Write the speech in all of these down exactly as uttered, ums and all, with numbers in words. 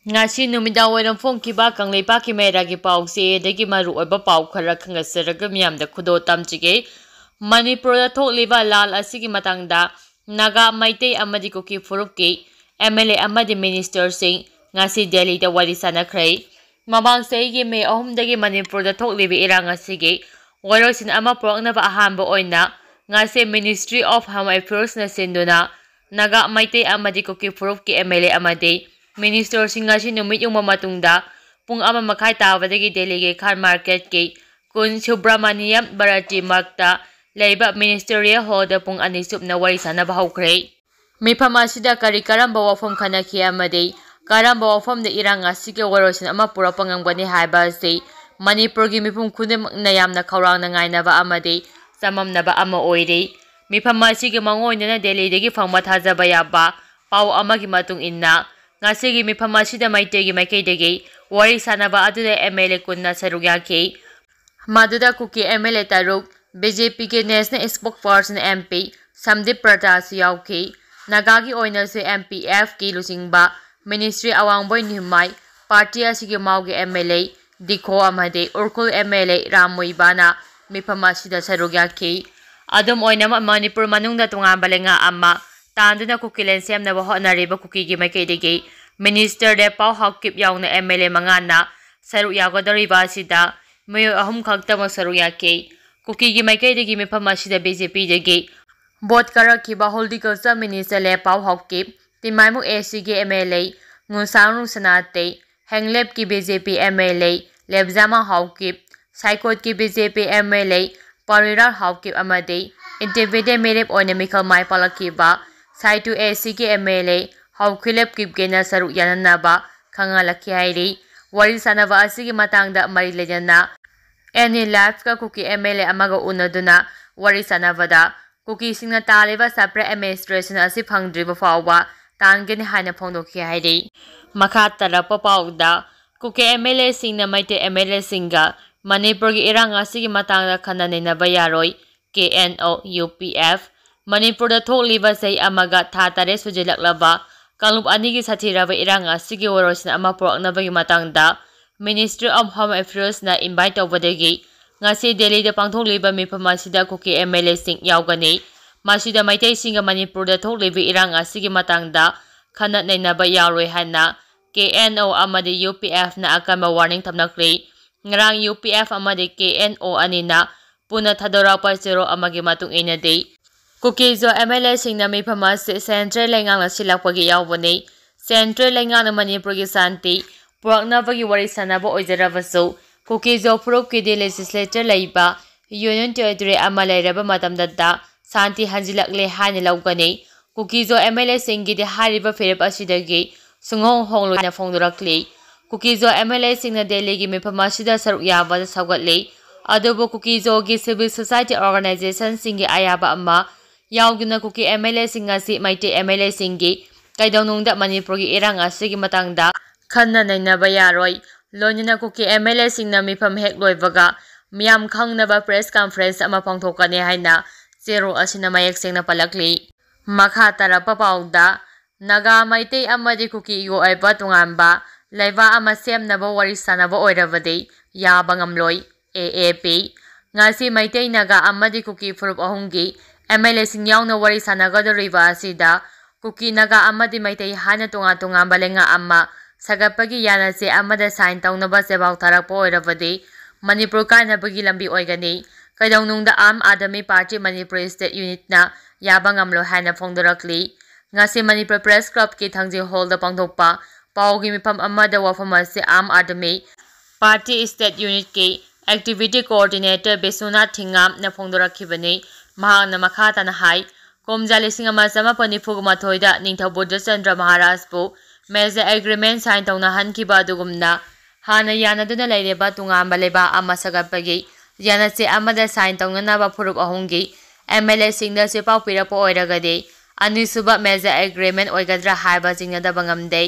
ꯉꯁꯤ ꯅꯨꯃꯤꯗꯥꯡ ꯋꯥꯏꯔꯝ ꯐꯣꯡꯈꯤꯕ ꯀꯪꯂꯩꯄꯥꯛꯀꯤ ꯃꯦꯔꯥꯒꯤ ꯄꯥꯎꯆꯦꯗꯒꯤ ꯃꯔꯨꯑꯣꯏꯕ ꯄꯥꯎ ꯈꯔ ꯈꯪꯍꯟꯖꯔꯒ ꯃꯤꯌꯥꯝꯗ ꯈꯨꯗꯣꯜ ꯇꯝꯖꯒꯦ꯫ ꯃꯅꯤꯄꯨꯔꯗ ꯊꯣꯛꯂꯤꯕ ꯂꯥꯜ ꯑꯁꯤꯒꯤ ꯃꯇꯥꯡꯗ ꯅꯥꯒꯥ, ꯃꯩꯇꯩ ꯑꯃꯗꯤ ꯀꯨꯀꯤ ꯐꯨꯔꯨꯞꯀꯤ ꯑꯦꯝ ꯑꯦꯜ ꯑꯦ ꯑꯃꯗꯤ ꯃꯤꯅꯤꯁꯇꯔꯁꯤꯡ ꯉꯁꯤ ꯗꯦꯜꯂꯤꯗ ꯋꯥꯔꯤ ꯁꯥꯟꯅꯈ꯭ꯔꯦ꯫ ꯃꯃꯥꯡ ꯆꯍꯤꯒꯤ ꯃꯦ ꯑꯍꯨꯝꯗꯒꯤ ꯃꯅꯤꯄꯨꯔꯗ ꯊꯣꯛꯂꯤꯕ ꯏꯔꯥꯡ ꯑꯁꯤꯒꯤ ꯋꯥꯔꯣꯏꯁꯤꯟ ꯑꯃ ꯄꯨꯔꯛꯅꯕ ꯑꯍꯥꯟꯕ ꯑꯣꯏꯅ ꯉꯁꯤ Ministry of Home Affairsꯅ ꯁꯤꯟꯗꯨꯅ ꯅꯥꯒꯥ, ꯃꯩꯇꯩ ꯑꯃꯗꯤ ꯀꯨꯀꯤ ꯐꯨꯔꯨꯞꯀꯤ ꯑꯦꯝ ꯑꯦꯜ ꯑꯦ ꯑꯃꯗꯤ ꯃꯤꯅꯤꯁꯇꯔꯁꯤꯡ ꯉꯁꯤ ꯅꯨꯃꯤꯠ ꯌꯨꯡꯕ ꯃꯇꯨꯡꯗ ꯄꯨꯡ ꯑꯃ ꯃꯈꯥꯏ ꯇꯥꯕꯗꯒꯤ ꯗꯦꯜꯂꯤꯒꯤ ꯈꯥꯟ ꯃꯥꯔꯀꯦꯠꯀꯤ ꯀꯨꯟ ꯁꯨꯕ꯭ꯔꯃꯅꯤꯌꯝ ꯚꯥꯔꯇꯤ ꯃꯛꯇ ꯂꯩꯕ ꯃꯤꯅꯤꯁꯇꯔꯤꯌꯦꯜ ꯍꯣꯜꯗ ꯄꯨꯡ ꯑꯅꯤ ꯆꯨꯞꯅ ꯋꯥꯔꯤ ꯁꯥꯟꯅꯕ ꯍꯧꯈ꯭ꯔꯦ꯫ ꯃꯤꯐꯝ ꯑꯁꯤꯗ ꯀꯔꯤ ꯀꯔꯝꯕ ꯋꯥꯐꯝ ꯈꯟꯅꯈꯤ ꯑꯃꯗꯤ ꯀꯔꯝꯕ ꯋꯥꯐꯝꯗ ꯏꯔꯥꯡ ꯑꯁꯤꯒꯤ ꯋꯥꯔꯣꯏꯁꯤꯟ ꯑꯃ ꯄꯨꯔꯛꯄ ꯉꯝꯒꯅꯤ ꯍꯥꯏꯕ ꯑꯁꯤ ꯃꯅꯤꯄꯨꯔꯒꯤ ꯃꯤꯄꯨꯝ ꯈꯨꯗꯤꯡꯃꯛꯅ ꯌꯥꯝꯅ ꯈꯧꯔꯥꯡꯅ ꯉꯥꯏꯅꯕ ꯑꯃꯗꯤ ꯆꯃꯝꯅꯕ ꯑꯃ ꯑꯣꯏꯔꯤ꯫ ꯃꯤꯐꯝ ꯑꯁꯤꯒꯤ ꯃꯥꯡꯑꯣꯏꯅꯅ ꯗꯦꯜꯂꯤꯗꯒꯤ ꯐꯪꯕ ꯊꯥꯖꯕ ꯌꯥꯕ ꯄꯥꯎ ꯑꯃꯒꯤ ꯃꯇꯨꯡ ꯏꯟꯅ, ꯉꯁꯤꯒꯤ ꯃꯤꯐꯝ ꯑꯁꯤꯗ ꯃꯩꯇꯩꯒꯤ ꯃꯥꯏꯀꯩꯗꯒꯤ ꯋꯥꯔꯤ ꯁꯥꯟꯅꯕ ꯑꯗꯨꯗ ꯑꯦꯝ ꯑꯦꯜ ꯑꯦ ꯀꯨꯟꯅ ꯁꯔꯨꯛ ꯌꯥꯈꯤ꯫ ꯃꯗꯨꯗ ꯀꯨꯀꯤ ꯑꯦꯝ ꯑꯦꯜ ꯑꯦ ꯇꯔꯨꯛ, ꯕꯤ ꯖꯦ ꯄꯤꯒꯤ ꯅꯦꯁꯅꯦꯜ ꯏꯁꯄꯣꯛꯁꯄꯔꯁꯟ ꯑꯦꯝ ꯄꯤ ꯁꯟꯗꯤꯞ ꯄ꯭ꯔꯇꯥꯁ ꯌꯥꯎꯈꯤ꯫ ꯅꯥꯒꯥꯒꯤ ꯑꯣꯏꯅꯁꯨ ꯑꯦꯝ ꯄꯤ ꯑꯦꯐꯀꯤ ꯂꯨꯆꯤꯡꯕ ꯃꯤꯅꯤꯁꯇ꯭ꯔꯤ ꯑꯋꯥꯡꯕꯣꯏ ꯅ꯭ꯌꯨꯃꯥꯏ, ꯄꯥꯔꯇꯤ ꯑꯁꯤꯒꯤ ꯃꯥꯎꯒꯤ ꯑꯦꯝ ꯑꯦꯜ ꯑꯦ ꯗꯤꯈꯣ ꯑꯃꯗꯤ ꯎꯔꯈꯨꯜ ꯑꯦꯝ ꯑꯦꯜ ꯑꯦ ꯔꯥꯝ ꯃꯨꯏꯕꯥꯅ ꯃꯤꯐꯝ ꯑꯁꯤꯗ ꯁꯔꯨꯛ ꯌꯥꯈꯤ꯫ ꯑꯗꯨꯝ ꯑꯣꯏꯅꯃꯛ, ꯃꯅꯤꯄꯨꯔ ꯃꯅꯨꯡꯗ ꯇꯣꯉꯥꯟꯕ ꯂꯩꯉꯥꯛ ꯑꯃ ꯇꯥꯟꯗꯨꯅ ꯀꯨꯀꯤꯂꯦꯟ ꯁꯦꯝꯅꯕ ꯍꯣꯠꯅꯔꯤꯕ ꯀꯨꯀꯤꯒꯤ ꯃꯥꯏꯀꯩꯗꯒꯤ ꯃꯤꯅꯤꯁꯇꯔ ꯂꯦꯄꯥꯎ ꯍꯥꯎꯀꯤꯞ ꯌꯥꯎꯅ ꯑꯦꯝ ꯑꯦꯜ ꯑꯦ ꯃꯉꯥꯅ ꯁꯔꯨꯛ ꯌꯥꯒꯗꯧꯔꯤꯕ ꯑꯁꯤꯗ ꯃꯤꯑꯣꯏ ꯑꯍꯨꯝ ꯈꯛꯇꯃꯛ ꯁꯔꯨꯛ ꯌꯥꯈꯤ꯫ ꯀꯨꯀꯤꯒꯤ ꯃꯥꯏꯀꯩꯗꯒꯤ ꯃꯤꯐꯝ ꯑꯁꯤꯗ ꯕꯤ ꯖꯦ ꯄꯤꯗꯒꯤ ꯚꯣꯠ ꯀꯥꯔꯛꯈꯤꯕ horticulture minister Lepao Haokip, Tipaimukh A ꯁꯤꯒꯤ ꯑꯦꯝ ꯑꯦꯜ ꯑꯦ ꯉꯨꯁꯥꯡ ꯔꯨꯁꯅꯥꯇꯦ, ꯍꯦꯡꯂꯦꯞꯀꯤ B J P M L A ꯂꯦꯞꯖꯥꯃꯥ ꯍꯥꯎꯀꯤꯞ, ꯁꯥꯏꯀꯣꯠꯀꯤ B J P M L A ꯄꯥꯔꯤꯔꯥꯜ ꯍꯥꯎꯀꯤꯞ ꯑꯃꯗꯤ ꯏꯟꯗꯤꯄꯦꯟꯗꯦꯟ ꯃꯤꯔꯦꯞ ꯑꯣꯏꯅ ꯃꯤꯈꯜ ꯃꯥꯏ ꯄꯥꯛꯂꯛꯈꯤꯕ ꯁꯥꯏꯇꯨ ꯑꯦ ꯁꯤꯒꯤ ꯑꯦꯝ ꯑꯦꯜ ꯑꯦ ꯍꯥꯎꯈꯤꯂꯦꯞ ꯀꯤꯞꯀꯦꯅ ꯁꯔꯨꯛ ꯌꯥꯅꯅꯕ ꯈꯪꯍꯜꯂꯛꯈꯤ ꯍꯥꯏꯔꯤ꯫ ꯋꯥꯔꯤ ꯁꯥꯟꯅꯕ ꯑꯁꯤꯒꯤ ꯃꯇꯥꯡꯗ ꯃꯔꯤ ꯂꯩꯅꯅ ꯑꯦꯅꯤ ꯂꯥꯏꯐꯀ ꯀꯨꯀꯤ ꯑꯦꯝ ꯑꯦꯜ ꯑꯦ ꯑꯃꯒ ꯎꯅꯗꯨꯅ ꯋꯥꯔꯤ ꯁꯥꯟꯅꯕꯗ ꯀꯨꯀꯤꯁꯤꯡꯅ ꯇꯥꯜꯂꯤꯕ ꯁꯄ꯭ꯔꯦ ꯑꯦꯗꯃꯤꯅꯤꯁꯇ꯭ꯔꯦꯁꯟ ꯑꯁꯤ ꯐꯪꯗ꯭ꯔꯤꯕ ꯐꯥꯎꯕ ꯇꯥꯟꯒꯅꯤ ꯍꯥꯏꯅ ꯐꯣꯡꯗꯣꯛꯈꯤ ꯍꯥꯏꯔꯤ꯫ ꯃꯈꯥ ꯇꯥꯔꯛꯄ ꯄꯥꯎꯗ, ꯀꯨꯀꯤ ꯑꯦꯝ ꯑꯦꯜ ꯑꯦꯁꯤꯡꯅ ꯃꯩꯇꯩ ꯑꯦꯝ ꯑꯦꯜ ꯑꯦꯁꯤꯡꯒ ꯃꯅꯤꯄꯨꯔꯒꯤ ꯏꯔꯥꯡ ꯑꯁꯤꯒꯤ ꯃꯇꯥꯡꯗ ꯈꯟꯅ ꯅꯩꯅꯕ ꯌꯥꯔꯣꯏ, K N O U P F. ꯃꯅꯤꯄꯨꯔꯗ ꯊꯣꯛꯂꯤꯕ ꯆꯍꯤ ꯑꯃꯒ ꯊꯥ ꯇꯔꯦꯠ ꯁꯨꯖꯤꯜꯂꯛꯂꯕ ꯀꯥꯡꯂꯨꯞ ꯑꯅꯤꯒꯤ ꯁꯥꯊꯤꯔꯕ ꯏꯔꯥꯡ ꯑꯁꯤꯒꯤ ꯋꯥꯔꯣꯏꯁꯤꯟ ꯑꯃ ꯄꯨꯔꯛꯅꯕꯒꯤ ꯃꯇꯥꯡꯗ Ministry of Home Affairsꯅ invite ꯇꯧꯕꯗꯒꯤ ꯉꯁꯤ ꯗꯦꯜꯂꯤꯗ ꯄꯥꯡꯊꯣꯛꯂꯤꯕ ꯃꯤꯐꯝ ꯑꯁꯤꯗ ꯀꯨꯀꯤ MLAꯁꯤꯡ ꯌꯥꯎꯒꯅꯤ꯫ ꯃꯁꯤꯗ ꯃꯩꯇꯩꯁꯤꯡꯒ ꯃꯅꯤꯄꯨꯔꯗ ꯊꯣꯛꯂꯤꯕ ꯏꯔꯥꯡ ꯑꯁꯤꯒꯤ ꯃꯇꯥꯡꯗ ꯈꯟꯅ ꯅꯩꯅꯕ ꯌꯥꯎꯔꯣꯏ ꯍꯥꯏꯅ KNO ꯑꯃꯗꯤ UPFꯅ ꯑꯀꯟꯕ warning ꯊꯝꯂꯛꯂꯤ꯫ ꯉꯔꯥꯡ UPF ꯑꯃꯗꯤ KNO ꯑꯅꯤꯅ ꯄꯨꯟꯅ ꯊꯥꯗꯣꯔꯛꯄ ꯆꯦꯔꯣꯜ ꯑꯃꯒꯤ ꯃꯇꯨꯡ ꯏꯟꯅꯗꯤ, ꯀꯨꯀꯤꯖꯣ MLAꯁꯤꯡꯅ ꯃꯤꯐꯝ ꯑꯁꯤ central ꯂꯩꯉꯥꯛꯅ ꯁꯤꯜꯂꯛꯄꯒꯤ ꯌꯥꯎꯕꯅꯤ꯫ Central ꯂꯩꯉꯥꯛꯅ ꯃꯅꯤꯄꯨꯔꯒꯤ ꯁꯥꯟꯇꯤ ꯄꯨꯔꯛꯅꯕꯒꯤ ꯋꯥꯔꯤ ꯁꯥꯅꯕ ꯑꯣꯏꯖꯔꯕꯁꯨ, ꯀꯨꯀꯤꯖꯣ ꯐꯨꯔꯨꯞꯀꯤꯗꯤ legislature ꯂꯩꯕ union territory ꯑꯃ ꯂꯩꯔꯕ ꯃꯇꯝꯗꯇ ꯁꯥꯟꯇꯤ ꯍꯟꯖꯤꯜꯂꯛꯂꯦ ꯍꯥꯏꯅ ꯂꯧꯒꯅꯤ꯫ ꯀꯨꯀꯤꯖꯣ MLAꯁꯤꯡꯒꯤꯗꯤ ꯍꯥꯏꯔꯤꯕ ꯐꯤꯔꯦꯞ ꯑꯁꯤꯗꯒꯤ ꯁꯨꯡꯍꯣꯡ ꯍꯣꯡꯂꯣꯏ ꯍꯥꯏꯅ ꯐꯣꯡꯗꯣꯔꯛꯂꯤ꯫ ꯀꯨꯀꯤꯖꯣ MLAꯁꯤꯡꯅ ꯗꯦꯜꯂꯤꯒꯤ ꯃꯤꯐꯝ ꯑꯁꯤꯗ ꯁꯔꯨꯛ ꯌꯥꯕꯗ ꯁꯧꯒꯠꯂꯤ꯫ ꯑꯗꯨꯕꯨ ꯀꯨꯀꯤꯖꯣꯒꯤ civil society organizationꯁꯤꯡꯒꯤ ꯑꯌꯥꯕ ꯑꯃ ꯌꯥꯎꯗꯨꯅ ꯀꯨꯀꯤ MLAꯁꯤꯡ ꯑꯁꯤ ꯃꯩꯇꯩ MLAꯁꯤꯡꯒꯤ ꯀꯩꯗꯧꯅꯨꯡꯗ ꯃꯅꯤꯄꯨꯔꯒꯤ ꯏꯔꯥꯡ ꯑꯁꯤꯒꯤ ꯃꯇꯥꯡꯗ ꯈꯟꯅ ꯅꯩꯅꯕ ꯌꯥꯔꯣꯏ꯫ ꯂꯣꯏꯅꯅ ꯀꯨꯀꯤ MLAꯁꯤꯡꯅ ꯃꯤꯐꯝ ꯍꯦꯛ ꯂꯣꯏꯕꯒ ꯃꯤꯌꯥꯝ ꯈꯪꯅꯕ press conference ꯑꯃ ꯄꯥꯡꯊꯣꯛꯀꯅꯤ ꯍꯥꯏꯅ ꯆꯦꯔꯣꯜ ꯑꯁꯤꯅ ꯃꯌꯦꯛ ꯁꯦꯡꯅ ꯄꯜꯂꯛꯂꯤ꯫ ꯃꯈꯥ ꯇꯥꯔꯛꯄ ꯄꯥꯎꯗ, ꯅꯥꯒꯥ, ꯃꯩꯇꯩ ꯑꯃꯗꯤ ꯀꯨꯀꯤꯒꯤ ꯑꯣꯏꯕ ꯇꯣꯉꯥꯟꯕ ꯂꯩꯕꯥꯛ ꯑꯃ ꯁꯦꯝꯅꯕ ꯋꯥꯔꯤ ꯁꯥꯅꯕ ꯑꯣꯏꯔꯕꯗꯤ ꯌꯥꯕ ꯉꯝꯂꯣꯏ꯫ AAP꯫ ꯉꯁꯤ ꯃꯩꯇꯩ, ꯅꯥꯒꯥ ꯑꯃꯗꯤ ꯀꯨꯀꯤ ꯐꯨꯔꯨꯞ ꯑꯍꯨꯝꯒꯤ MLAꯁꯤꯡ ꯌꯥꯎꯅ ꯋꯥꯔꯤ ꯁꯥꯟꯅꯒꯗꯧꯔꯤꯕ ꯑꯁꯤꯗ ꯀꯨꯀꯤ, ꯅꯥꯒꯥ ꯑꯃꯗꯤ ꯃꯩꯇꯩ ꯍꯥꯏꯅ ꯇꯣꯉꯥꯟ ꯇꯣꯉꯥꯟꯕ ꯂꯩꯉꯥꯛ ꯑꯃ ꯁꯥꯒꯠꯄꯒꯤ ꯌꯥꯅꯆꯦ ꯑꯃꯗ sign ꯇꯧꯅꯕ ꯆꯦꯄꯥꯎ ꯊꯥꯔꯛꯄ ꯑꯣꯏꯔꯕꯗꯤ ꯃꯅꯤꯄꯨꯔ ꯀꯥꯏꯅꯕꯒꯤ ꯂꯝꯕꯤ ꯑꯣꯏꯒꯅꯤ꯫ ꯀꯩꯗꯧꯅꯨꯡꯗ ꯑꯥꯝ ꯑꯥꯗꯃꯤ ꯄꯥꯔꯇꯤ ꯃꯅꯤꯄꯨꯔ state unitꯅ ꯌꯥꯕ ꯉꯝꯂꯣꯏ ꯍꯥꯏꯅ ꯐꯣꯡꯗꯣꯔꯛꯂꯤ꯫ ꯉꯁꯤ ꯃꯅꯤꯄꯨꯔ Press Clubꯀꯤ ꯊꯥꯡꯖꯤꯡ hallꯗ ꯄꯥꯡꯊꯣꯛꯄ ꯄꯥꯎꯒꯤ ꯃꯤꯐꯝ ꯑꯃꯗ ꯋꯥꯐꯝ ꯑꯁꯤ ꯑꯥꯝ ꯑꯥꯗꯃꯤ ꯄꯥꯔꯇꯤ state unitꯀꯤ activity coordinator ꯕꯤꯁ꯭ꯋꯅꯥꯊ ꯊꯤꯉꯥꯝꯅ ꯐꯣꯡꯗꯣꯔꯛꯈꯤꯕꯅꯤ꯫ ꯃꯍꯥꯛꯅ ꯃꯈꯥ ꯇꯥꯅ ꯍꯥꯏ, ꯀꯨꯝꯖꯥ ꯂꯤꯁꯤꯡ ꯑꯃ ꯆꯃꯥꯄꯟ ꯅꯤꯐꯨ ꯃꯥꯊꯣꯏꯗ ꯅꯤꯡꯊꯧ ꯕꯨꯙꯆꯟꯗ꯭ꯔ ꯃꯍꯥꯔꯥꯖꯄꯨ major agreement sign ꯇꯧꯅꯍꯟꯈꯤꯕ ꯑꯗꯨꯒꯨꯝꯅ ꯍꯥꯟꯅ ꯌꯥꯅꯗꯨꯅ ꯂꯩꯔꯤꯕ ꯇꯣꯉꯥꯟꯕ ꯂꯩꯕꯥꯛ ꯑꯃ ꯁꯥꯒꯠꯄꯒꯤ ꯌꯥꯅꯆꯦ ꯑꯃꯗ sign ꯇꯧꯅꯅꯕ ꯐꯨꯔꯨꯞ ꯑꯍꯨꯝꯒꯤ MLAꯁꯤꯡꯗ ꯆꯦꯄꯥꯎ ꯄꯤꯔꯛꯄ ꯑꯣꯏꯔꯒꯗꯤ ꯑꯅꯤꯁꯨꯕ major agreement ꯑꯣꯏꯒꯗ꯭ꯔꯥ ꯍꯥꯏꯕ ꯆꯤꯡꯅꯗꯕ ꯉꯝꯗꯦ꯫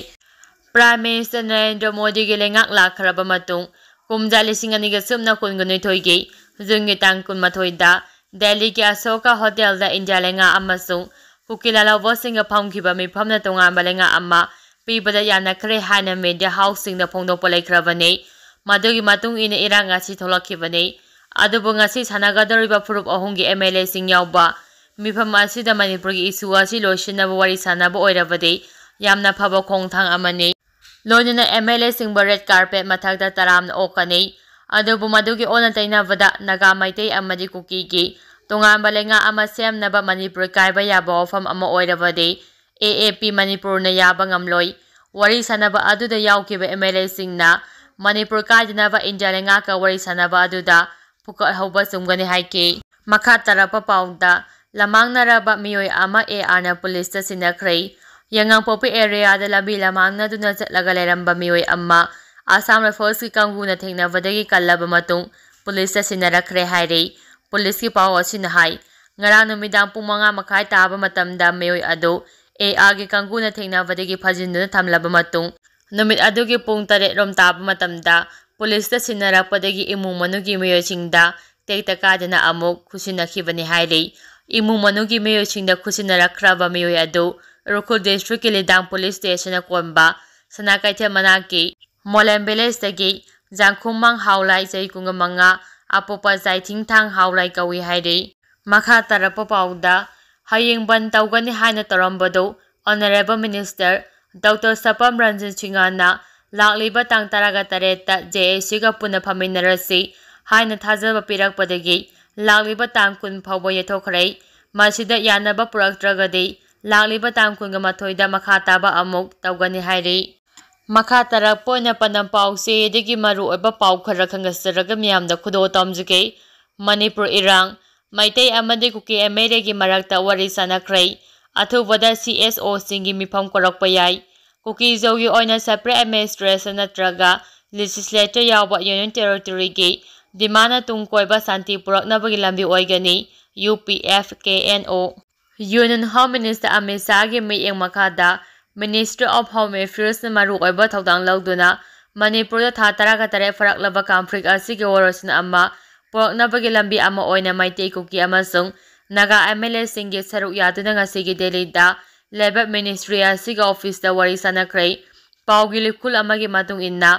Prime Minister ꯅꯔꯦꯟꯗ꯭ꯔ ꯃꯣꯗꯤꯒꯤ ꯂꯩꯉꯥꯛ ꯂꯥꯛꯈ꯭ꯔꯕ ꯃꯇꯨꯡ ꯀꯨꯝꯖꯥ ꯂꯤꯁꯤꯡ ꯑꯅꯤꯒ ꯁꯨꯞꯅ ꯀꯨꯟꯒ ꯅꯤꯊꯣꯏꯒꯤ ꯖꯨꯟꯒꯤ ꯇꯥꯡ ꯀꯨꯟꯃꯥꯊꯣꯏꯗ ꯗꯦꯜꯂꯤꯒꯤ ꯑꯁꯣꯀꯥ ꯍꯣꯇꯦꯜꯗ ꯏꯟꯗꯤꯌꯥ ꯂꯩꯉꯥꯛ ꯑꯃꯁꯨꯡ ꯀꯨꯀꯤ ꯂꯥꯜꯍꯧꯕꯁꯤꯡꯒ ꯐꯝꯈꯤꯕ ꯃꯤꯐꯝꯅ ꯇꯣꯉꯥꯟꯕ ꯂꯩꯉꯥꯛ ꯑꯃ ꯄꯤꯕꯗ ꯌꯥꯅꯈ꯭ꯔꯦ ꯍꯥꯏꯅ media houseꯁꯤꯡꯗ ꯐꯣꯡꯗꯣꯛꯄ ꯂꯩꯈ꯭ꯔꯕꯅꯤ꯫ ꯃꯗꯨꯒꯤ ꯃꯇꯨꯡ ꯏꯟꯅ ꯏꯔꯥꯡ ꯑꯁꯤ ꯊꯣꯛꯂꯛꯈꯤꯕꯅꯤ꯫ ꯑꯗꯨꯕꯨ ꯉꯁꯤ ꯁꯥꯟꯅꯒꯗꯧꯔꯤꯕ ꯐꯨꯔꯨꯞ ꯑꯍꯨꯝꯒꯤ MLAꯁꯤꯡ ꯌꯥꯎꯕ ꯃꯤꯐꯝ ꯑꯁꯤꯗ ꯃꯅꯤꯄꯨꯔꯒꯤ issue ꯑꯁꯤ ꯂꯣꯏꯁꯤꯟꯅꯕ ꯋꯥꯔꯤ ꯁꯥꯟꯅꯕ ꯑꯣꯏꯔꯕꯗꯤ ꯌꯥꯝꯅ ꯐꯕ ꯈꯣꯡꯊꯥꯡ ꯑꯃꯅꯤ꯫ ꯂꯣꯏꯅꯅ MLAꯁꯤꯡꯕꯨ red carpet ꯃꯊꯛꯇ ꯇꯔꯥꯝꯅ ꯑꯣꯛꯀꯅꯤ꯫ ꯑꯗꯨꯕꯨ ꯃꯗꯨꯒꯤ ꯑꯣꯟꯅ ꯇꯩꯅꯕꯗ ꯅꯥꯒꯥ, ꯃꯩꯇꯩ ꯑꯃꯗꯤ ꯀꯨꯀꯤꯒꯤ ꯇꯣꯉꯥꯟꯕ ꯂꯩꯉꯥꯛ ꯑꯃ ꯁꯦꯝꯅꯕ ꯃꯅꯤꯄꯨꯔ ꯀꯥꯏꯕ ꯌꯥꯕ ꯋꯥꯐꯝ ꯑꯃ ꯑꯣꯏꯔꯕꯗꯤ AAP ꯃꯅꯤꯄꯨꯔꯅ ꯌꯥꯕ ꯉꯝꯂꯣꯏ꯫ ꯋꯥꯔꯤ ꯁꯥꯟꯅꯕ ꯑꯗꯨꯗ ꯌꯥꯎꯈꯤꯕ MLAꯁꯤꯡꯅ ꯃꯅꯤꯄꯨꯔ ꯀꯥꯏꯗꯅꯕ ꯏꯟꯗꯤꯌꯥ ꯂꯩꯉꯥꯛꯀ ꯋꯥꯔꯤ ꯁꯥꯟꯅꯕ ꯑꯗꯨꯗ ꯄꯨꯀꯠꯍꯧꯕ ꯆꯨꯝꯒꯅꯤ ꯍꯥꯏꯈꯤ꯫ ꯃꯈꯥ ꯇꯥꯔꯛꯄ ꯄꯥꯎꯗ, ꯂꯃꯥꯡꯅꯔꯕ ꯃꯤꯑꯣꯏ ꯑꯃ ARꯅ ꯄꯨꯂꯤꯁꯇ ꯁꯤꯟꯅꯈ꯭ꯔꯦ꯫ ꯌꯥꯉꯥꯡꯄꯣꯛꯄꯤ areaꯗ ꯂꯝꯕꯤ ꯂꯃꯥꯡꯅꯗꯨꯅ ꯆꯠꯂꯒ ꯂꯩꯔꯝꯕ ꯃꯤꯑꯣꯏ ꯑꯃ Assam Riflesꯀꯤ ꯀꯥꯡꯕꯨꯅ ꯊꯦꯡꯅꯕꯗꯒꯤ ꯀꯜꯂꯕ ꯃꯇꯨꯡ ꯄꯨꯂꯤꯁꯇ ꯁꯤꯟꯅꯔꯛꯈ꯭ꯔꯦ ꯍꯥꯏꯔꯤ꯫ ꯄꯨꯂꯤꯁꯀꯤ ꯄꯥꯎ ꯑꯁꯤꯅ ꯍꯥꯏ, ꯉꯔꯥꯡ ꯅꯨꯃꯤꯗꯥꯡ ꯄꯨꯡ ꯃꯉꯥ ꯃꯈꯥꯏ ꯇꯥꯕ ꯃꯇꯝꯗ ꯃꯤꯑꯣꯏ ꯑꯗꯨ ARꯒꯤ ꯀꯥꯡꯕꯨꯅ ꯊꯦꯡꯅꯕꯗꯒꯤ ꯐꯥꯖꯤꯟꯗꯨꯅ ꯊꯝꯂꯕ ꯃꯇꯨꯡ, ꯅꯨꯃꯤꯠ ꯑꯗꯨꯒꯤ ꯄꯨꯡ ꯇꯔꯦꯠ ꯔꯣꯝ ꯇꯥꯕ ꯃꯇꯝꯗ ꯄꯨꯂꯤꯁꯇ ꯁꯤꯟꯅꯔꯛꯄꯗꯒꯤ ꯏꯃꯨꯡ ꯃꯅꯨꯡꯒꯤ ꯃꯤꯑꯣꯏꯁꯤꯡꯗ ꯇꯦꯛꯇ ꯀꯥꯏꯗꯅ ꯑꯃꯨꯛ ꯈꯨꯠꯁꯤꯟꯅꯈꯤꯕꯅꯤ ꯍꯥꯏꯔꯤ꯫ ꯏꯃꯨꯡ ꯃꯅꯨꯡꯒꯤ ꯃꯤꯑꯣꯏꯁꯤꯡꯗ ꯈꯨꯠꯁꯤꯟꯅꯔꯛꯈ꯭ꯔꯕ ꯃꯤꯑꯣꯏ ꯑꯗꯨ ꯎꯈ꯭ꯔꯨꯜ districtꯀꯤ ꯂꯤꯗꯥꯡ police stationꯅ ꯀꯣꯟꯕ ꯁꯅꯥꯀꯩꯊꯦꯜ ꯃꯅꯥꯛꯀꯤ ꯃꯣꯂꯦꯝ villageꯇꯒꯤ ꯖꯥꯡꯈꯨꯝꯃꯥꯡ ꯍꯥꯎꯂꯥꯏ, ꯆꯍꯤ ꯀꯨꯟꯃꯉꯥ, ꯑꯄꯣꯛꯄ ꯆꯥꯏꯊꯤꯡꯊꯥꯡ ꯍꯥꯎꯂꯥꯏ ꯀꯧꯏ ꯍꯥꯏꯔꯤ꯫ ꯃꯈꯥ ꯇꯥꯔꯛꯄ ꯄꯥꯎꯗ, ꯍꯌꯦꯡ ꯕꯟ ꯇꯧꯒꯅꯤ ꯍꯥꯏꯅ ꯇꯧꯔꯝꯕꯗꯨ Honourable Minister Doctor ꯁꯄꯝ ꯔꯟꯖꯟ ꯁꯤꯡꯍꯅ ꯂꯥꯛꯂꯤꯕ ꯇꯥꯡ ꯇꯔꯥꯒ ꯇꯔꯦꯠꯇ JACꯒ ꯄꯨꯟꯅ ꯐꯝꯃꯤꯟꯅꯔꯁꯤ ꯍꯥꯏꯅ ꯊꯥꯖꯕ ꯄꯤꯔꯛꯄꯗꯒꯤ ꯂꯥꯛꯂꯤꯕ ꯇꯥꯡ ꯀꯨꯟ ꯐꯥꯎꯕ ꯌꯩꯊꯣꯛꯈ꯭ꯔꯦ꯫ ꯃꯁꯤꯗ ꯌꯥꯅꯕ ꯄꯨꯔꯛꯇ꯭ꯔꯒꯗꯤ ꯂꯥꯛꯂꯤꯕ ꯇꯥꯡ ꯀꯨꯟꯒ ꯃꯥꯊꯣꯏꯗ ꯃꯈꯥ ꯇꯥꯕ ꯑꯃꯨꯛ ꯇꯧꯒꯅꯤ ꯍꯥꯏꯔꯤ꯫ ꯃꯈꯥ ꯇꯥꯔꯛꯄ ꯑꯣꯏꯅ ꯄꯅꯝ ꯄꯥꯎꯆꯦꯗꯒꯤ ꯃꯔꯨꯑꯣꯏꯕ ꯄꯥꯎ ꯈꯔ ꯈꯪꯒꯠꯆꯔꯒ ꯃꯤꯌꯥꯝꯗ ꯈꯨꯗꯣꯜ ꯇꯝꯖꯒꯦ꯫ ꯃꯅꯤꯄꯨꯔ ꯏꯔꯥꯡ, ꯃꯩꯇꯩ ꯑꯃꯗꯤ ꯀꯨꯀꯤ MLAꯒꯤ ꯃꯔꯛꯇ ꯋꯥꯔꯤ ꯁꯥꯟꯅꯈ꯭ꯔꯦ꯫ ꯑꯊꯨꯕꯗ CSOꯁꯤꯡꯒꯤ ꯃꯤꯐꯝ ꯀꯧꯔꯛꯄ ꯌꯥꯏ꯫ ꯀꯨꯀꯤ-ꯖꯣꯒꯤ ꯑꯣꯏꯅ separate administration ꯅꯠꯇ꯭ꯔꯒ legislature ꯌꯥꯎꯕ Union Territoryꯒꯤ demandꯅ ꯇꯨꯡ ꯀꯣꯏꯕ ꯁꯥꯟꯇꯤ ꯄꯨꯔꯛꯅꯕꯒꯤ ꯂꯝꯕꯤ ꯑꯣꯏꯒꯅꯤ, UPF-KNO꯫ Union Home Minister Amit ꯁꯥꯍꯒꯤ ꯃꯤꯠꯌꯦꯡ ꯃꯈꯥꯗ Ministry of Home Affairsꯅ ꯃꯔꯨꯑꯣꯏꯕ ꯊꯧꯗꯥꯡ ꯂꯧꯗꯨꯅ ꯃꯅꯤꯄꯨꯔꯗ ꯊꯥ ꯇꯔꯥꯒ ꯇꯔꯦꯠ ꯐꯥꯔꯛꯂꯕ conflict ꯑꯁꯤꯒꯤ ꯋꯥꯔꯣꯏꯁꯤꯟ ꯑꯃ ꯄꯨꯔꯛꯅꯕꯒꯤ ꯂꯝꯕꯤ ꯑꯃ ꯑꯣꯏꯅ ꯃꯩꯇꯩ, ꯀꯨꯀꯤ ꯑꯃꯁꯨꯡ ꯅꯥꯒꯥ ꯑꯦꯝ ꯑꯦꯜ ꯑꯦꯁꯤꯡꯒꯤ ꯁꯔꯨꯛ ꯌꯥꯗꯨꯅ ꯉꯁꯤꯒꯤ ꯗꯦꯜꯂꯤꯗ ꯂꯦꯕꯔ ꯃꯤꯅꯤꯁꯇ꯭ꯔꯤ ꯑꯁꯤꯒꯤ ꯑꯣꯐꯤꯁꯇ ꯋꯥꯔꯤ ꯁꯥꯟꯅꯈ꯭ꯔꯦ꯫ ꯄꯥꯎꯒꯤ ꯂꯤꯈꯨꯜ ꯑꯃꯒꯤ ꯃꯇꯨꯡ ꯏꯟꯅ,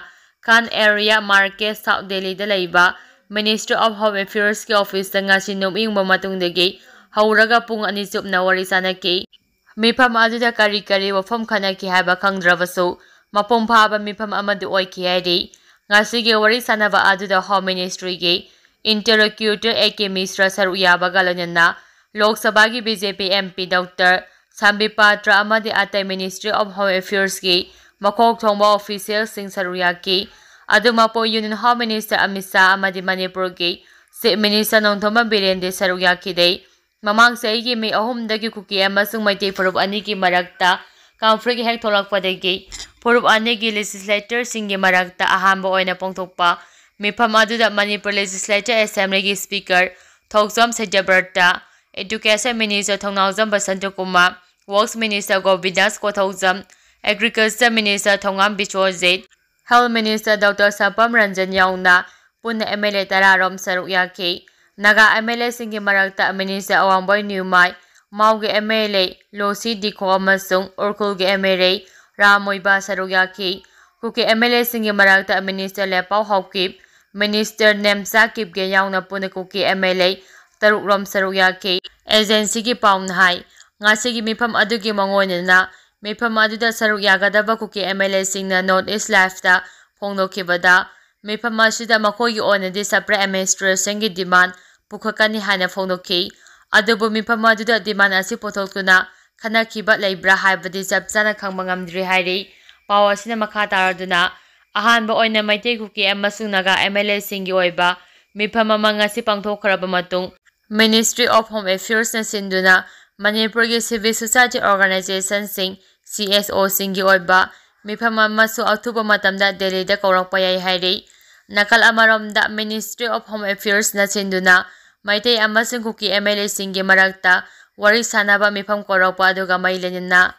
ꯀꯥꯟ ꯑꯦꯔꯤꯌꯥ ꯃꯥꯔꯀꯦꯠ, ꯁꯥꯎꯠ ꯗꯦꯜꯂꯤꯗ ꯂꯩꯕ ꯃꯤꯅꯤꯁꯇ꯭ꯔꯤ ꯑꯣꯐ ꯍꯣꯝ ꯑꯦꯐꯤꯌꯔꯁꯀꯤ ꯑꯣꯐꯤꯁꯇ ꯉꯁꯤ ꯅꯣꯡꯃ ꯃꯇꯨꯡꯗꯒꯤ ꯍꯧꯔꯒ ꯄꯨꯡ ꯑꯅꯤ ꯆꯨꯞꯅ ꯋꯥꯔꯤ ꯁꯥꯟꯅꯈꯤ꯫ ꯃꯤꯐꯝ ꯑꯗꯨꯗ ꯀꯔꯤ ꯀꯔꯤ ꯋꯥꯐꯝ ꯈꯟꯅꯈꯤ ꯍꯥꯏꯕ ꯈꯪꯗ꯭ꯔꯕꯁꯨ, ꯃꯄꯨꯡ ꯐꯥꯕ ꯃꯤꯐꯝ ꯑꯃꯗꯤ ꯑꯣꯏꯈꯤ ꯍꯥꯏꯔꯤ꯫ ꯉꯁꯤꯒꯤ ꯋꯥꯔꯤ ꯁꯥꯟꯅꯕ ꯑꯗꯨꯗ ꯍꯣꯝ ꯃꯤꯅꯤꯁꯇ꯭ꯔꯤꯒꯤ ꯏꯟꯇꯔꯂꯣꯀ꯭ꯌꯨꯇꯔ ꯑꯦ ꯀꯦ ꯃꯤꯁ꯭ꯔꯥ ꯁꯔꯨꯛ ꯌꯥꯕꯒ ꯂꯣꯏꯅꯅ ꯂꯣꯛ ꯁꯚꯥꯒꯤ B J P M P doctor Sambit Patra ꯑꯃꯗꯤ ꯑꯇꯩ ꯃꯤꯅꯤꯁꯇ꯭ꯔꯤ ꯑꯣꯐ ꯍꯣꯝ ꯑꯦꯐꯤꯌꯔꯁꯀꯤ ꯃꯀꯣꯛ ꯊꯣꯡꯕ ꯑꯣꯐꯤꯁꯤꯌꯦꯜꯁꯤꯡ ꯁꯔꯨꯛ ꯌꯥꯈꯤ꯫ ꯑꯗꯨꯃꯛꯄꯨ, union home minister Amit Shah ꯑꯃꯗꯤ ꯃꯅꯤꯄꯨꯔꯒꯤ ꯆꯤꯐ ꯃꯤꯅꯤꯁꯇꯔ ꯅꯣꯡꯊꯣꯝꯕꯝ ꯕꯤꯔꯦꯟꯗꯤ ꯁꯔꯨꯛ ꯌꯥꯈꯤꯗꯦ꯫ ꯃꯃꯥꯡ ꯆꯍꯤꯒꯤ ꯃꯦ ꯑꯍꯨꯝꯗꯒꯤ ꯀꯨꯀꯤ ꯑꯃꯁꯨꯡ ꯃꯩꯇꯩ ꯐꯨꯔꯨꯞ ꯑꯅꯤꯒꯤ ꯃꯔꯛꯇ ꯀꯟꯐ꯭ꯂꯤꯛ ꯍꯦꯛ ꯊꯣꯛꯂꯛꯄꯗꯒꯤ ꯐꯨꯔꯨꯞ ꯑꯅꯤꯒꯤ ꯂꯦꯖꯤꯁꯂꯦꯇꯔꯁꯤꯡꯒꯤ ꯃꯔꯛꯇ ꯑꯍꯥꯟꯕ ꯑꯣꯏꯅ ꯄꯥꯡꯊꯣꯛꯄ ꯃꯤꯐꯝ ꯑꯗꯨꯗ ꯃꯅꯤꯄꯨꯔ ꯂꯦꯖꯤꯁꯂꯦꯇꯔ ꯑꯦꯁꯦꯝꯕ꯭ꯂꯤꯒꯤ speaker Thokchom Satyabrata, education minister Thounaojam Basantakumar, works minister Govindas Konthoujam, agriculture minister Thongam Biswajit, health minister doctor Sapam Ranjan ꯌꯥꯎꯅ ꯄꯨꯟꯅ ꯑꯦꯝ ꯑꯦꯜ ꯑꯦ ꯇꯔꯥ ꯔꯣꯝ ꯁꯔꯨꯛ ꯌꯥꯈꯤ꯫ ꯅꯥꯒꯥ ꯑꯦꯝ ꯑꯦꯜ ꯑꯦꯁꯤꯡꯒꯤ ꯃꯔꯛꯇ ꯃꯤꯅꯤꯁꯇꯔ ꯑꯋꯥꯡꯕꯣꯏ ꯅ꯭ꯌꯨꯃꯥꯏ, ꯃꯥꯎꯒꯤ ꯑꯦꯝ ꯑꯦꯜ ꯑꯦ ꯂꯣꯁꯤ ꯗꯤꯈꯣ ꯑꯃꯁꯨꯡ ꯎꯔꯈꯨꯜꯒꯤ ꯑꯦꯝ ꯑꯦꯜ ꯑꯦ ꯔꯥꯝ ꯃꯣꯏꯕꯥ ꯁꯔꯨꯛ ꯌꯥꯈꯤ꯫ ꯀꯨꯀꯤ ꯑꯦꯝ ꯑꯦꯜ ꯑꯦꯁꯤꯡꯒꯤ ꯃꯔꯛꯇ ꯃꯤꯅꯤꯁꯇꯔ ꯂꯦꯄꯥꯎ ꯍꯥꯎꯀꯤꯞ, ꯃꯤꯅꯤꯁꯇꯔ ꯅꯦꯝꯆꯥ ꯀꯤꯞꯒꯦ ꯌꯥꯎꯅ ꯄꯨꯟꯅ ꯀꯨꯀꯤ ꯑꯦꯝ ꯑꯦꯜ ꯑꯦ ꯇꯔꯨꯛ ꯔꯣꯝ ꯁꯔꯨꯛ ꯌꯥꯈꯤ꯫ ꯑꯦꯖꯦꯟꯁꯤꯒꯤ ꯄꯥꯎꯅ ꯍꯥꯏ, ꯉꯁꯤꯒꯤ ꯃꯤꯐꯝ ꯑꯗꯨꯒꯤ ꯃꯥꯡꯑꯣꯏꯅꯅ ꯃꯤꯐꯝ ꯑꯗꯨꯗ ꯁꯔꯨꯛ ꯌꯥꯒꯗꯕ ꯀꯨꯀꯤ ꯑꯦꯝ ꯑꯦꯜ ꯑꯦꯁꯤꯡꯅ ꯅꯣꯔꯠ ꯏꯁ ꯂꯥꯏꯐꯇ ꯐꯣꯡꯗꯣꯛꯈꯤꯕꯗ, ꯃꯤꯐꯝ ꯑꯁꯤꯗ ꯃꯈꯣꯏꯒꯤ ꯑꯣꯏꯅꯗꯤ ꯁꯄꯔꯦꯠ ꯑꯦꯗꯃꯤꯅꯤꯁꯇ꯭ꯔꯦꯁꯟꯒꯤ ꯗꯤꯃꯥꯟ ꯄꯨꯈꯠꯀꯅꯤ ꯍꯥꯏꯅ ꯐꯣꯡꯗꯣꯛꯈꯤ꯫ ꯑꯗꯨꯕꯨ ꯃꯤꯐꯝ ꯑꯗꯨꯗ ꯗꯤꯃꯥꯟ ꯑꯁꯤ ꯄꯨꯊꯣꯛꯇꯨꯅ ꯈꯟꯅꯈꯤꯕ ꯂꯩꯕ꯭ꯔꯥ ꯍꯥꯏꯕꯗꯤ ꯆꯞ ꯆꯥꯅ ꯈꯪꯕ ꯉꯝꯗ꯭ꯔꯤ ꯍꯥꯏꯔꯤ꯫ ꯄꯥꯎ ꯑꯁꯤꯅ ꯃꯈꯥ ꯇꯥꯔꯗꯨꯅ, ꯑꯍꯥꯟꯕ ꯑꯣꯏꯅ ꯃꯩꯇꯩ, ꯀꯨꯀꯤ ꯑꯃꯁꯨꯡ ꯅꯥꯒꯥ ꯑꯦꯝ ꯑꯦꯜ ꯑꯦꯁꯤꯡꯒꯤ ꯑꯣꯏꯕ ꯃꯤꯐꯝ ꯑꯃ ꯉꯁꯤ ꯄꯥꯡꯊꯣꯛꯈ꯭ꯔꯕ ꯃꯇꯨꯡ, ꯃꯤꯅꯤꯁꯇ꯭ꯔꯤ ꯑꯣꯐ ꯍꯣꯝ ꯑꯦꯐꯤꯌꯔꯁꯅ ꯁꯤꯟꯗꯨꯅ ꯃꯅꯤꯄꯨꯔꯒꯤ ꯁꯤꯚꯤꯜ ꯁꯣꯁꯥꯏꯇꯤ ꯑꯣꯔꯒꯅꯥꯏꯖꯦꯁꯟꯁꯤꯡ, ꯁꯤ ꯑꯦꯁ ꯑꯣꯁꯤꯡꯒꯤ ꯑꯣꯏꯕ ꯃꯤꯐꯝ ꯑꯃꯁꯨ ꯑꯊꯨꯕ ꯃꯇꯝꯗ ꯗꯦꯜꯂꯤꯗ ꯀꯧꯔꯛꯄ ꯌꯥꯏ ꯍꯥꯏꯔꯤ꯫ ꯅꯥꯀꯜ ꯑꯃꯔꯣꯝꯗ, ꯃꯤꯅꯤꯁꯇ꯭ꯔꯤ ꯑꯣꯐ ꯍꯣꯝ ꯑꯦꯐꯤꯌꯔꯁꯅ ꯁꯤꯟꯗꯨꯅ ꯃꯩꯇꯩ ꯑꯃꯁꯨꯡ ꯀꯨꯀꯤ ꯑꯦꯝ ꯑꯦꯜ ꯑꯦꯁꯤꯡꯒꯤ ꯃꯔꯛꯇ ꯋꯥꯔꯤ ꯁꯥꯅꯕ ꯃꯤꯐꯝ ꯀꯧꯔꯛꯄ ꯑꯗꯨꯒ ꯃꯔꯤ ꯂꯩꯅꯅ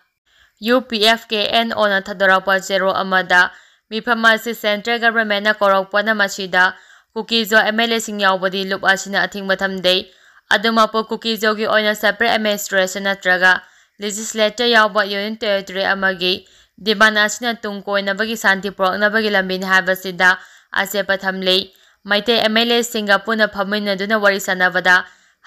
U P F K N ꯑꯣꯅ ꯊꯥꯗꯣꯔꯛꯄ ꯆꯦꯔꯣꯜ ꯑꯃꯗ, ꯃꯤꯐꯝ ꯑꯁꯤ ꯁꯦꯟꯇ꯭ꯔꯦꯜ ꯒꯚꯔꯟꯃꯦꯟꯠꯅ ꯀꯧꯔꯛꯄꯅ ꯃꯁꯤꯗ ꯀꯨꯀꯤꯖꯣ ꯑꯦꯝ ꯑꯦꯜ ꯑꯦꯁꯤꯡ ꯌꯥꯎꯕꯗꯤ ꯂꯨꯞ ꯑꯁꯤꯅ ꯑꯊꯤꯡꯕ ꯊꯝꯗꯦ꯫ ꯑꯗꯨꯃꯛꯄꯨ ꯀꯨꯀꯤꯖꯣꯒꯤ ꯑꯣꯏꯅ separate administration ꯅꯠꯇ꯭ꯔꯒ legislature ꯌꯥꯎꯕ union territory ꯑꯃꯒꯤ demand ꯑꯁꯤꯅ ꯇꯨꯡ ꯀꯣꯏꯅꯕꯒꯤ ꯁꯥꯟꯇꯤ ꯄꯨꯔꯛꯅꯕꯒꯤ ꯂꯝꯕꯤꯅꯤ ꯍꯥꯏꯕꯁꯤꯗ ꯑꯆꯦꯠꯄ ꯊꯝꯂꯤ꯫ ꯃꯩꯇꯩ MLA ꯁꯤꯡꯒ ꯄꯨꯟꯅ ꯐꯝꯃꯤꯟꯅꯗꯨꯅ ꯋꯥꯔꯤ ꯁꯥꯟꯅꯕꯗ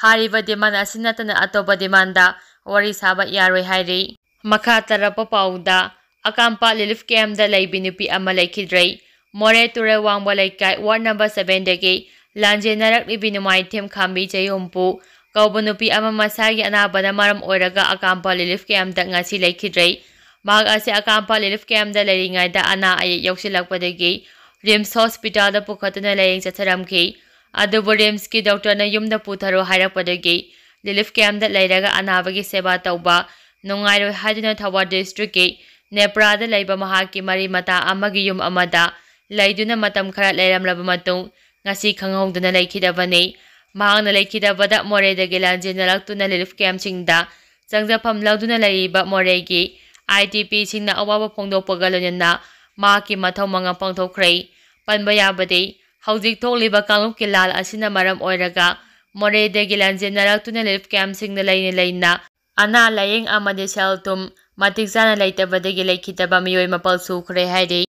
ꯍꯥꯏꯔꯤꯕ demand ꯑꯁꯤ ꯅꯠꯇꯅ ꯑꯇꯣꯞꯄ demand ꯗ ꯋꯥꯔꯤ ꯁꯥꯕ ꯌꯥꯔꯣꯏ ꯍꯥꯏꯔꯤ꯫ ꯃꯈꯥ ꯇꯥꯔꯛꯄ ꯄꯥꯎꯗ, ꯑꯀꯥꯝꯄꯥ relief camp ꯗ ꯂꯩꯕꯤ ꯅꯨꯄꯤ ꯑꯃ ꯂꯩꯈꯤꯗ꯭ꯔꯦ꯫ ꯃꯣꯔꯦ ꯇꯨꯔꯦꯜ ꯋꯥꯡꯃ ꯂꯩꯀꯥꯏ ward number seven ꯗꯒꯤ ꯂꯥꯟꯖꯦꯟꯅꯔꯛꯂꯤꯕꯤ ꯅꯨꯃꯥꯏꯊꯦꯝ ꯈꯥꯝꯕꯤ ꯆꯍꯤ ꯍꯨꯝꯐꯨ ꯀꯧꯕ ꯅꯨꯄꯤ ꯑꯃ ꯃꯁꯥꯒꯤ ꯑꯅꯥꯕꯅ ꯃꯔꯝ ꯑꯣꯏꯔꯒ ꯑꯀꯥꯝꯄꯥ relief camp ꯗ ꯉꯁꯤ ꯂꯩꯈꯤꯗ꯭ꯔꯦ꯫ ꯃꯍꯥꯛ ꯑꯁꯤ ꯑꯀꯥꯝꯄꯥ relief camp ꯗ ꯂꯩꯔꯤꯉꯩꯗ ꯑꯅꯥ ꯑꯌꯦꯛ ꯌꯥꯎꯁꯤꯜꯂꯛꯄꯗꯒꯤ RIMS hospital ꯗ ꯄꯨꯈꯠꯇꯨꯅ ꯂꯥꯌꯦꯡ ꯆꯠꯊꯔꯝꯈꯤ꯫ ꯑꯗꯨꯕꯨ RIMS ꯀꯤ doctor ꯅ ꯌꯨꯝꯗ ꯄꯨꯊꯔꯣ ꯍꯥꯏꯔꯛꯄꯗꯒꯤ relief camp ꯗ ꯂꯩꯔꯒ ꯑꯅꯥꯕꯒꯤ ꯁꯦꯕꯥ ꯇꯧꯕ ꯅꯨꯡꯉꯥꯏꯔꯣꯏ ꯍꯥꯏꯗꯨꯅ ꯊꯧꯕꯥꯜ district ꯀꯤ ꯅꯦꯄ꯭ꯔꯥꯗ ꯂꯩꯕ ꯃꯍꯥꯛꯀꯤ ꯃꯔꯤ ꯃꯇꯥ ꯑꯃꯒꯤ ꯌꯨꯝ ꯑꯃꯗ ꯂꯩꯗꯨꯅ ꯃꯇꯝ ꯈꯔ ꯂꯩꯔꯝꯂꯕ ꯃꯇꯨꯡ ꯉꯁꯤ ꯈꯪꯍꯧꯗꯅ ꯂꯩꯈꯤꯗꯕꯅꯤ꯫ ꯃꯍꯥꯛꯅ ꯂꯩꯈꯤꯗꯕꯗ ꯃꯣꯔꯦꯗꯒꯤ ꯂꯥꯟꯖꯦꯟꯅꯔꯛꯇꯨꯅ relief camp ꯁꯤꯡꯗ ꯆꯪꯖꯐꯝ ꯂꯧꯗꯨꯅ ꯂꯩꯔꯤꯕ ꯃꯣꯔꯦꯒꯤ IDP ꯁꯤꯡꯅ ꯑꯋꯥꯕ ꯐꯣꯡꯗꯣꯛꯄꯒ ꯂꯣꯏꯅꯅ ꯃꯍꯥꯛꯀꯤ ꯃꯊꯧ ꯃꯉꯝ ꯄꯥꯡꯊꯣꯛꯈ꯭ꯔꯦ꯫ ꯄꯟꯕ ꯌꯥꯕꯗꯤ, ꯍꯧꯖꯤꯛ ꯊꯣꯛꯂꯤꯕ ꯀꯥꯡꯂꯨꯞꯀꯤ ꯂꯥꯜ ꯑꯁꯤꯅ ꯃꯔꯝ ꯑꯣꯏꯔꯒ ꯃꯣꯔꯦꯗꯒꯤ ꯂꯥꯟꯖꯦꯟꯅꯔꯛꯇꯨꯅ relief camp ꯁꯤꯡꯗ ꯂꯩꯅ ꯂꯩꯅ ꯑꯅꯥ ꯂꯥꯌꯦꯡ ꯑꯃꯗꯤ ꯁꯦꯜ ꯊꯨꯝ ꯃꯇꯤꯛ ꯆꯥꯅ ꯂꯩꯇꯕꯗꯒꯤ ꯂꯩꯈꯤꯗꯕ ꯃꯤꯑꯣꯏ ꯃꯥꯄꯜ ꯁꯨꯈ꯭ꯔꯦ ꯍꯥꯏꯔꯤ꯫